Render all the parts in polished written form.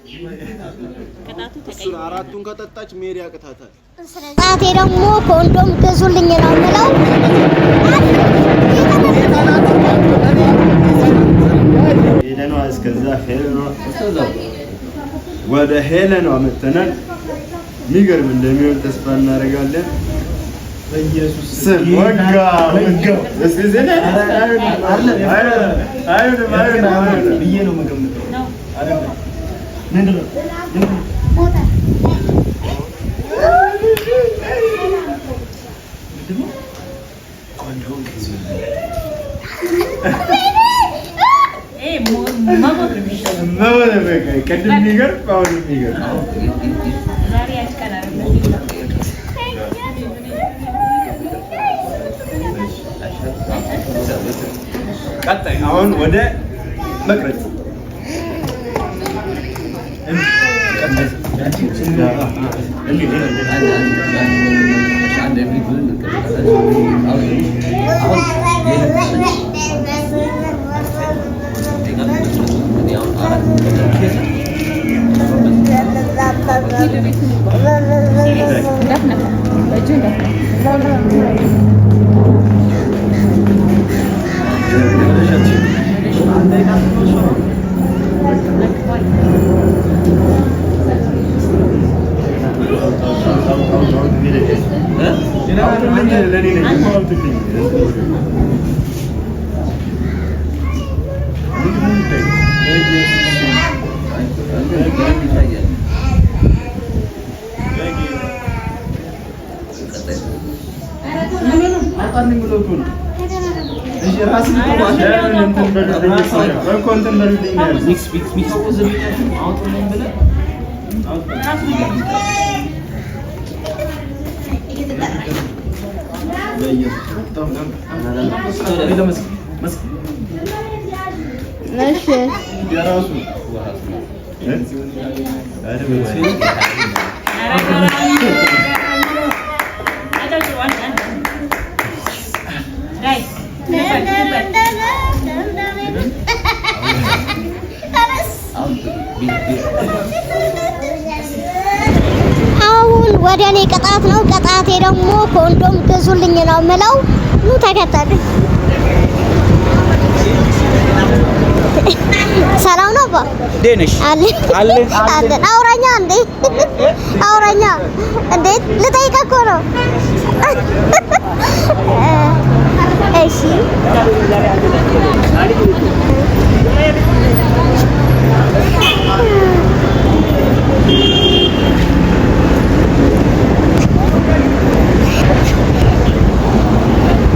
ቅጣቱ እሱን ተቀይሯል። አራቱን ከጠጣች መሄድ ያቅታታል። ቅጣቴ ደግሞ ኮንዶም ግዙልኝ ነው የምለው። ሄለኗ እስከዛ ሄለኗ ወደ ሄለኗ መተናል። የሚገርም እንደሚሆን ተስፋ እናደርጋለን። ስም ወጋ ወጋ እስኪ ዜና አይሆንም አይሆንም አይሆንም ብዬ ነው የምገምተው። አይደለም ምንድን ነው? ምንድን ነው? ይሄ መሞት ነው የሚሻለው። መሆን በቃ ቅድም የሚገርም አሁን የሚገርም ዛሬ ያንቺ ቀን አይደለም። ቀጣይ አሁን ወደ መቅረጽ እንዳትነካ፣ በእጅህ እንዳትነካ። እሺ የራሱ አጫጭሩ አንድ አንድ guys ንበል ንበል። አሁን ወደ እኔ ቅጣት ነው። ቅጣቴ ደግሞ ኮንዶም ግዙልኝ ነው የምለው። ኑ ተከተሉ። ሰላም ነው አባ? እንዴት ነሽ? አለን አለን አለን። አውራኛ እንዴ አውራኛ እንዴ ልጠይቅህ እኮ ነው። እሺ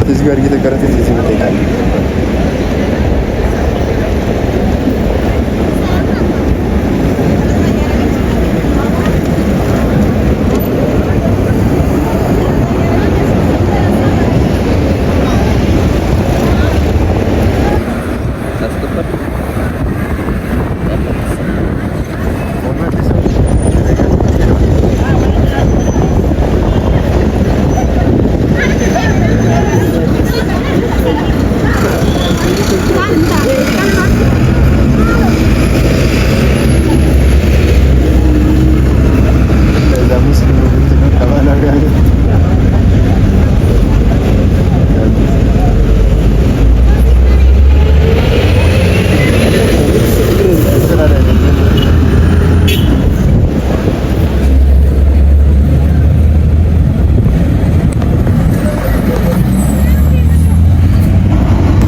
እዚህ ጋር እየተቀረጸ እዚህ መጠይቃለ ከዛ ሙስሊሙ ብትኖር ከባሏ ጋር ስራ ላይ ነን።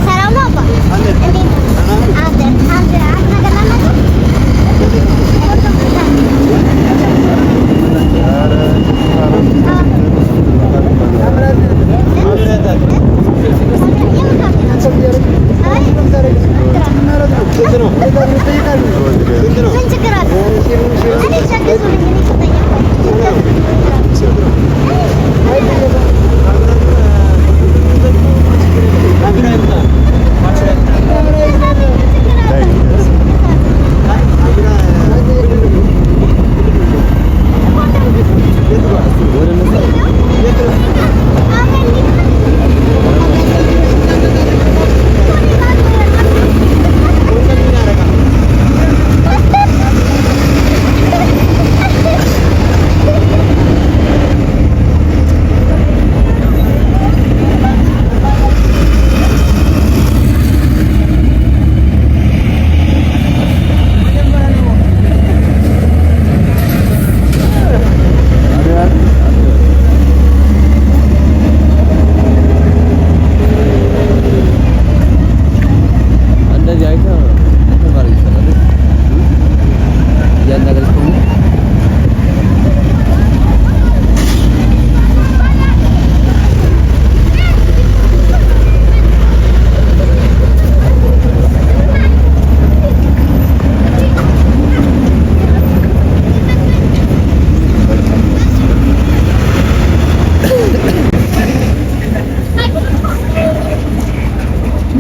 ሰላም ነው አባ? እንዴት ነህ? አለን። አንድ አንድ ነገር ላናግርህ? ምን ችግር አለ? እኔ ግዙልኝ፣ እኔ ስጠኝ።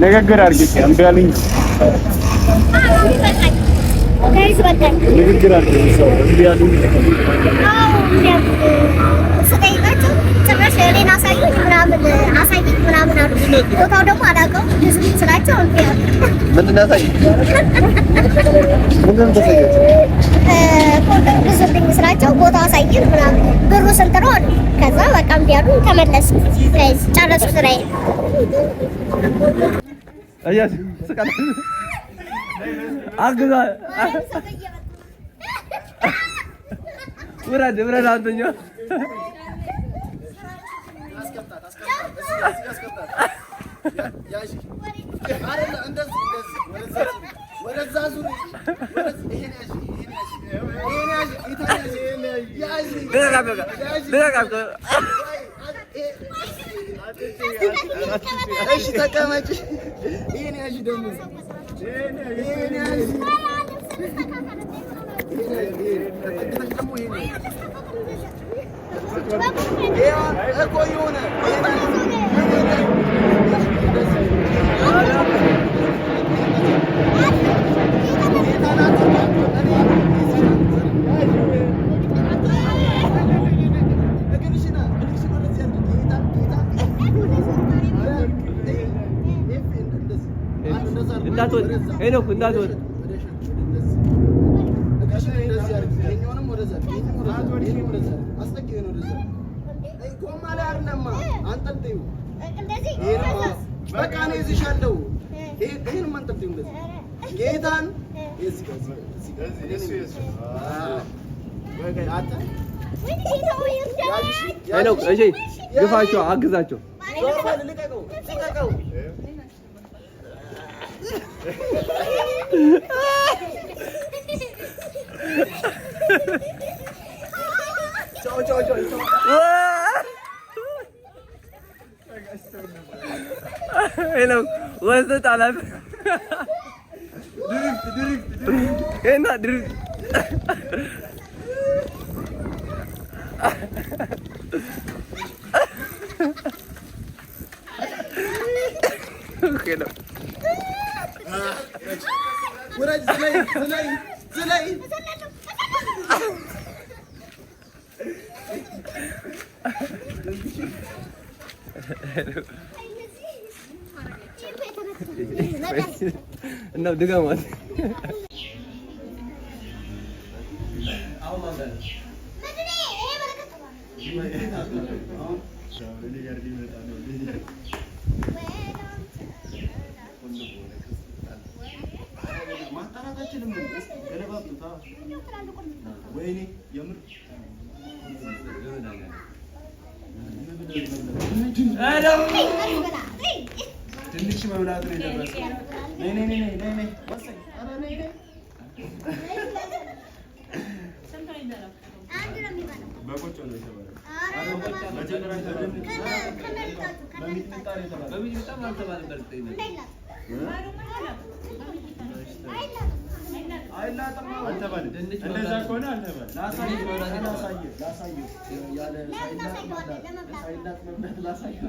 ንግግር አድርጊ። እምቢ አሉኝ። Guys በቃኝ። ንግግር አድርጊ። ሰው እምቢ አሉኝ። አዎ ስጠይቃቸው ጭራሽ እኔን አሳዩኝ ምናምን አሳይኝ ምናምን አሉ። ቦታው ደግሞ አላውቀውም ግዙኝ ስላቸው እምቢ አሉ። ምንድን ነው ያሳየኝ? ምንድን ነው የምታሳያቸው? ኮንዶም ግዙልኝ ስላቸው ቦታው አሳይን ምናምን ብሩ ስንት ነው አሉ። ከዛ በቃ እምቢ አሉ። ተመለስኩ። Guys ጨረስኩ ስራዬን። አያችሁ ስቃል አግዛ ውረድ ውረድ አንተኛው ወደዛ ዙሪ። ይሄን ያዥ፣ ይሄን ያዥ፣ ይሄን ያዥ፣ ልቀቅ። እሺ ተቀመጭ። ይሄን ያዥ ደግሞ ይሄን ያዥ። ተጠግተሽ ደግሞ ይሄን ያዥ። ይሄ እኮ የሆነ እንዳትወድ ሄኖክ እንዳትወድ። በቃ እኔ እይዝሻለሁ። ይሄንም አንጠልጥይው እንደዚህ ጌታን ሄኖክ እሺ፣ ግፋቸው፣ አግዛቸው። ልቀቀው፣ ልቀቀው። ቻው ቻው ቻው። ሄኖክ ወስደህ ጣላት። ይሄና drift ሄኖክ ውረጅ፣ ዝለይ፣ ዝለይ፣ ዝለይ። እና ድገማት። ማጣራታችንም ገለባብጡታ። ወይኔ የምር ትንሽ መብላት ነው የደረሰው። ነይ ነይ ነይ ነይ ነይ ወሰኝ። ኧረ ነይ ነይ። በቆጮ ነው የተባለው። በሚጥሚጣ ነው የተባለው። አይላጥም። አልተባለም። እንደዛ ከሆነ አልተባለም። ላሳየህ ላሳየህ ላሳየህ ያለ ሳይላጥ መብላት ላሳየህ።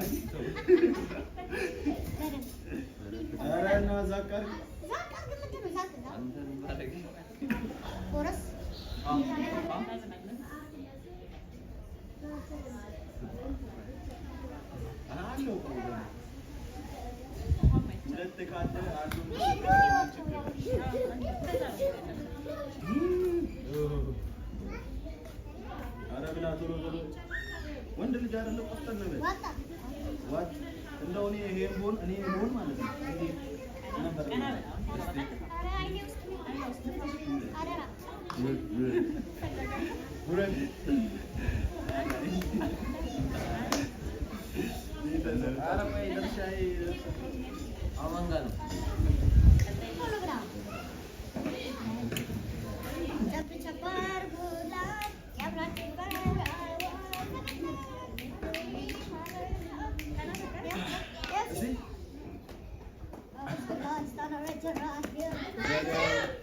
ኧረ እና ዛቅ አድርግ። አለው እኮ ገና። ሁለት ካለ አንዱን ኧረ ብላ ቶሎ ቶሎ። ወንድ ልጅ አይደለ ቆፍጠን በል። ዋጥ እንደው እኔ ይሄን ብሆን እኔ ብሆን ማለት ነው እንዴ ነበር። ውረድ። ኧረ ቆይ ድርሻዬ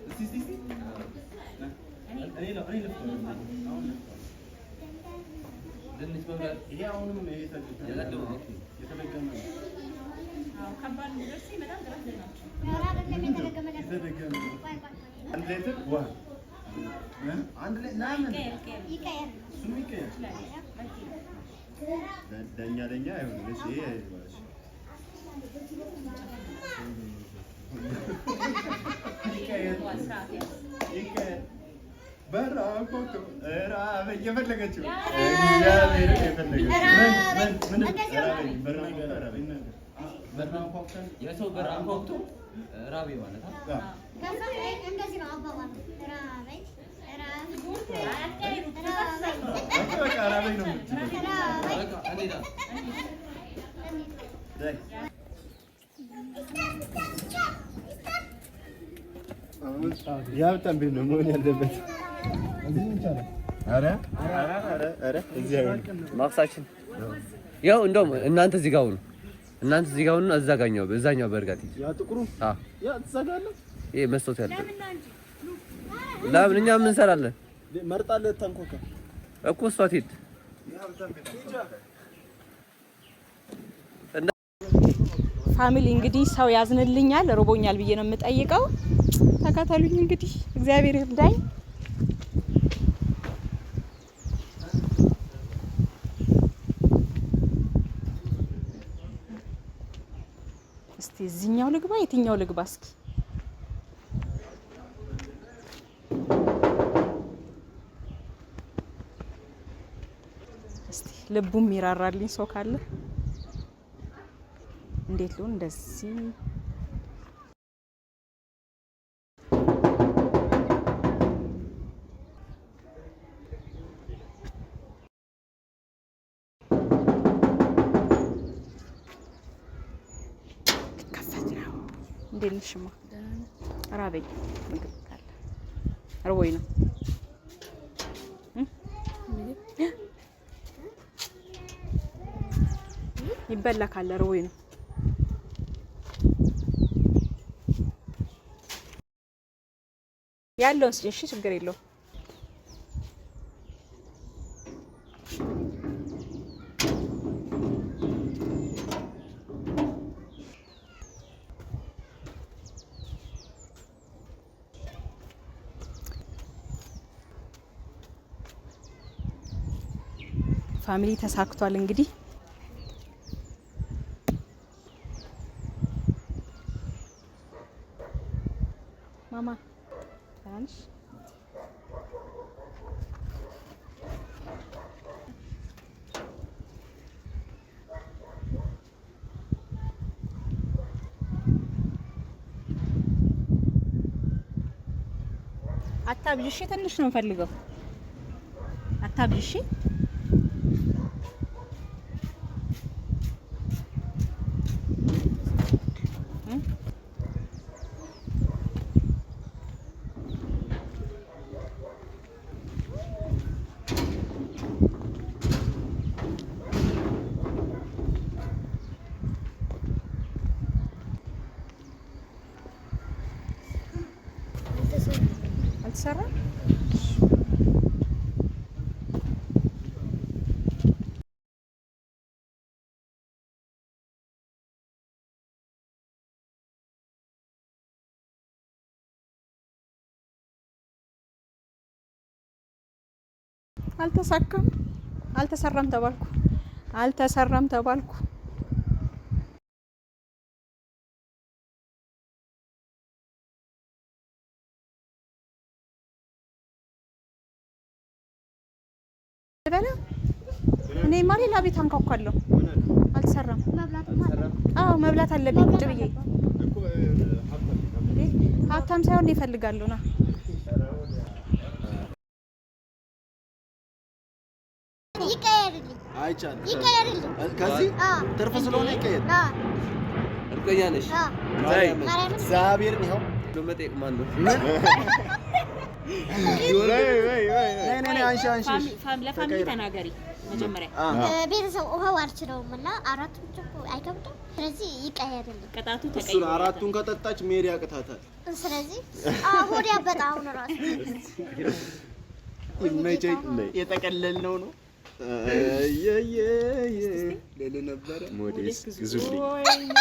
እስቲ እስቲ እስቲ እኔ ነው እኔ ልፍታ አሁን ልፍታ። ድንች መብላት ይሄ አሁንም ይሄ የተደገመ ነው። ከባድ ነው። ደርሴ በጣም ጥራት ናቸው። አይደለም የተደገመ የተደገመ ቆይ ቆይ አንድ ሌትር ውሃ አንድ ላይ ለምን ቀየር ይቀየር። እሱም ይቀየር። ዳኛ ዳኛ አይሆንም። እሺ ይሄ አይባልም። ይቀየር ይቀየር። በር አንኳኩቶ ራበኝ የፈለገችው እግዚአብሔርን የፈለገችው ምን ምን ራበኝ በር አንኳኩቶ ራበኝ በር አንኳኩተን የሰው በር አንኳኩቶ ራቤ ማለት ነው። አዎ። ከዛ እንደዚህ ነው አባባሉ። ራበኝ ራበኝ በቃ ራበኝ ነው የምትለው። ራበኝ በቃ እንሂዳ። ዳይ የሀብታም ቤት ነው መሆን ያለበት። ኧረ ኧረ ኧረ እዚህ አይሆንም። ማክሳችን ያው እንደውም እናንተ እዚህ ጋር ሁኑ፣ እናንተ እዚህ ጋር ሁኑ። እዛ ጋኛው እዛኛው በርጋት ሂጅ። ያ ጥቁሩ አዎ ያ ትዘጋለህ። ይሄ መስታወት ያለው ለምን እኛ ምን እንሰራለን መርጣለህ ታንኳኳ እኮ እሷ ትሂድ። Family እንግዲህ ሰው ያዝንልኛል፣ ርቦኛል ብዬ ነው የምጠይቀው። ተከተሉኝ እንግዲህ እግዚአብሔር ይርዳኝ። እስቲ እዚህኛው ልግባ፣ የትኛው ልግባ? እስኪ እስቲ ልቡም ይራራልኝ ሰው ካለ እንዴት ልሁን? እንደዚህ ሊከፈት ነው። እንዴት ነሽማ? ራበኝ። ምግብ ካለ ርቦኝ ነው። ይበላ ካለ ርቦኝ ነው። ያለውን ስጭኝ። እሺ፣ ችግር የለውም። Family ተሳክቷል እንግዲህ ማማ ደህና ነሽ? አታብዢ እሺ። ትንሽ ነው የምፈልገው። አታብዢ እሺ። አልተሰራም። አልተሳካም። አልተሰራም ተባልኩ። አልተሰራም ተባልኩ። በላ እኔማ ሌላ ቤት አንኳኳለሁ። አልተሰራም። አዎ መብላት አለብኝ ቁጭ ብዬ። እንዴ ሀብታም ሳይሆን እኔ እፈልጋለሁ። ና ይቀየርልኝ አይቻልም። ይቀየርልኝ። ከዚህ አዎ ትርፍ ስለሆነ ይቀየር። አዎ እርግጠኛ ነሽ? አዎ ማርያምን እግዚአብሔርን ይኸው መጠየቅ ማን ነው? ወይ ወይ ወይ ነይ ነይ ነይ አንሺ አንሺ እሺ። ለ family ተናገሪ መጀመሪያ። ቤተሰብ ውሃው አልችለውም እና አራቱ ብርጭቆ አይከብድም። ስለዚህ ይቀየርልኝ። ቅጣቱ እሱን ተቀይሮ አራቱን ከጠጣች መሄድ ያቅታታል። ስለዚህ ሆዴ ያበጣ አሁን ራሱ ይመቸኝ። የጠቀለልነው ነው ልል ነበረ። ሞዴስ ግዙልኝ። ወይኔ።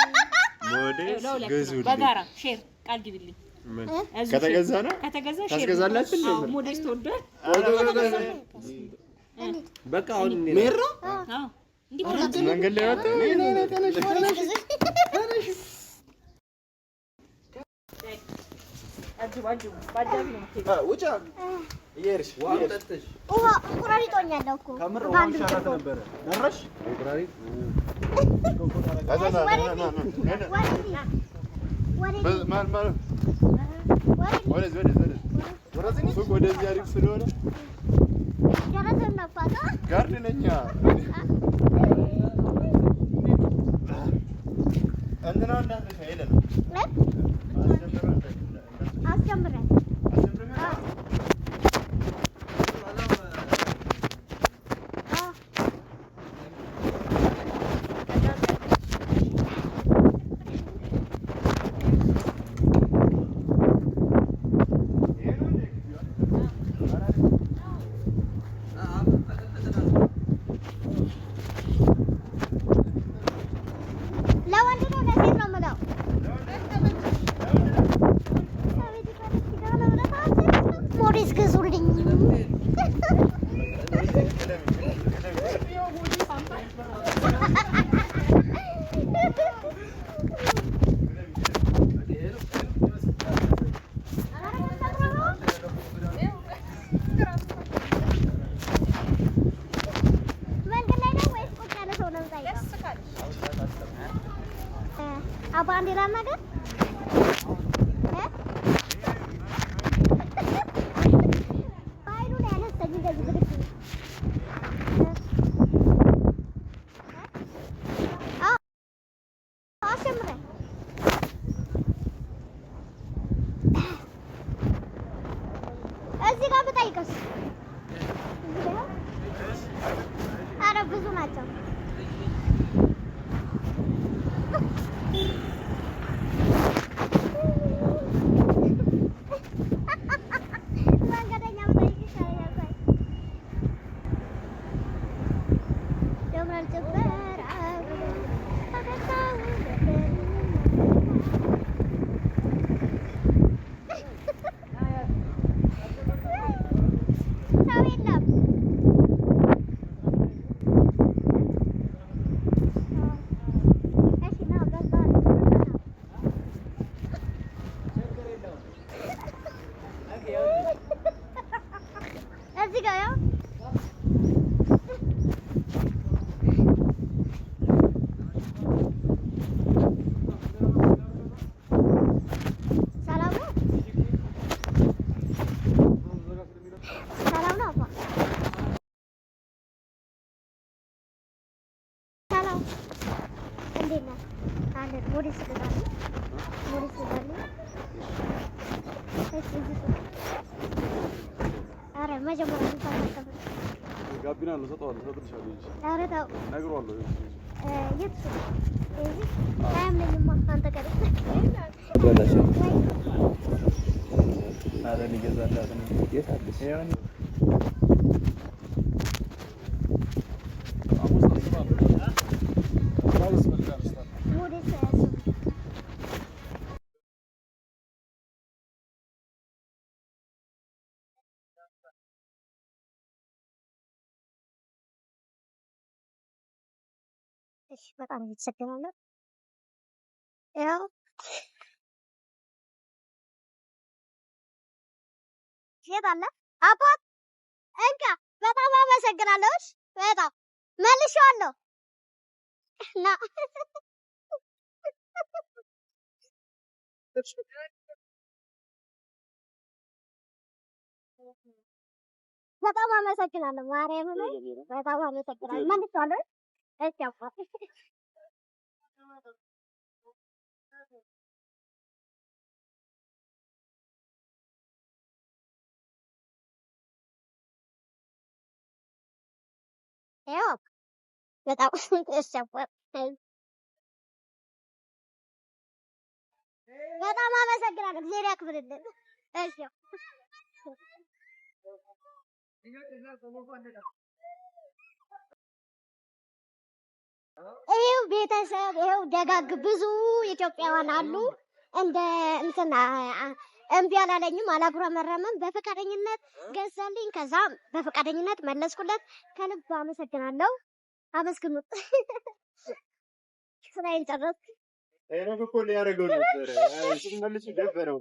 ሞዴስ ለሁለት ነው። ግዙልኝ። በጋራ share ቃል ግቢልኝ። ምን እዚሁ ከተገዛ ነው ከተገዛ share ታስገዛላችሁ እንዴ? አዎ፣ ሞዴስ ተወዷል። በቃ አሁን እንሂድ። ሜራ አዎ እንዲህ እኮ ነው። መንገድ ላይ ወጥተው አጅቡ አጅቡ በአጃቢ ነው የምትሄደው። ውጫ እየሄድሽ ጠጥሽ ውሃ እንቁራሪት ሆኛለሁ እኮ ከምር ውሃ በአንድ ይሻላት ብርጭቆ። ነበረ። ደረሽ ሱቅ ወደዚህ አሪፍ ስለሆነ ደረትህን ነፋታ። ጋርድ ነኛ። እንትና እንዳትረሻ ሄለን እ? አስጀምረን አዎ። ለወንድ ነው ለሴት ነው የምለው? ሞዴስ ግዙልኝ። መንገድ ላይ ነው ወይስ ቁጭ ያለ ሰው ነው የምጠይቀው? አባ አንዴ ላናግር እ? በአይኑ ነው ያነሳኝ እንደዚህ ብድግ ብሎ። አዎ፣ አስጀምረን። እዚህ ጋር ብጠይቅስ? እዚህ ጋር? ኧረ ብዙ ናቸው። መንገደኛ ብጠይቅ ይሻለኛል። ቆይ ያምራል ጭፈራው ፈገግታው ሰው የለም። እሺ ና በዛ ና። እዚህ ጋር ያው ሰላም ነው። ሰላም ነው አባ። ሰላም እንዴት ነህ? አለን። ሞዴስ ግዛልኝ፣ ሞዴስ ግዛልኝ። እሺ እዚህ ሱቅ። ኧረ መጀመሪያ እንኳን ጋቢና ነው እሰጠዋለሁ፣ እሰጥልሻለሁ እንጂ ኧረ ተው እነግረዋለሁ። እ፣ የት ሱቅ? እዚህ አያምነኝማ አንተ ቀደም በላሽ። ኧረ ሊገዛላት ነው። የት አለች? ሞዴስ ሱቅ እሺ በጣም አመሰግናለሁ። ያው የት አለ አባት? እንካ በጣም አመሰግናለሁ። እሺ በጣም መልሼዋለሁ። ና በጣም አመሰግናለሁ። ማርያምን በጣም አመሰግናለሁ። መልሼዋለሁ። እሺ አባት ያው በጣም እሺ አባት በጣም አመሰግናለሁ። እግዚአብሔር ያክብርልን። እሺ ይኸው ቤተሰብ፣ ይኸው ደጋግ ብዙ ኢትዮጵያውያን አሉ። እንደ እንትን እምቢ አላለኝም፣ አላጉረመረመም። በፈቃደኝነት ገዛልኝ። ከዛ በፈቃደኝነት መለስኩለት። ከልብ አመሰግናለሁ። አመስግኑት። ስራዬን ጨረስኩ። ሄኖክ እኮ ሊያደርገው ነበረ። ስትመልሱ ደበረው።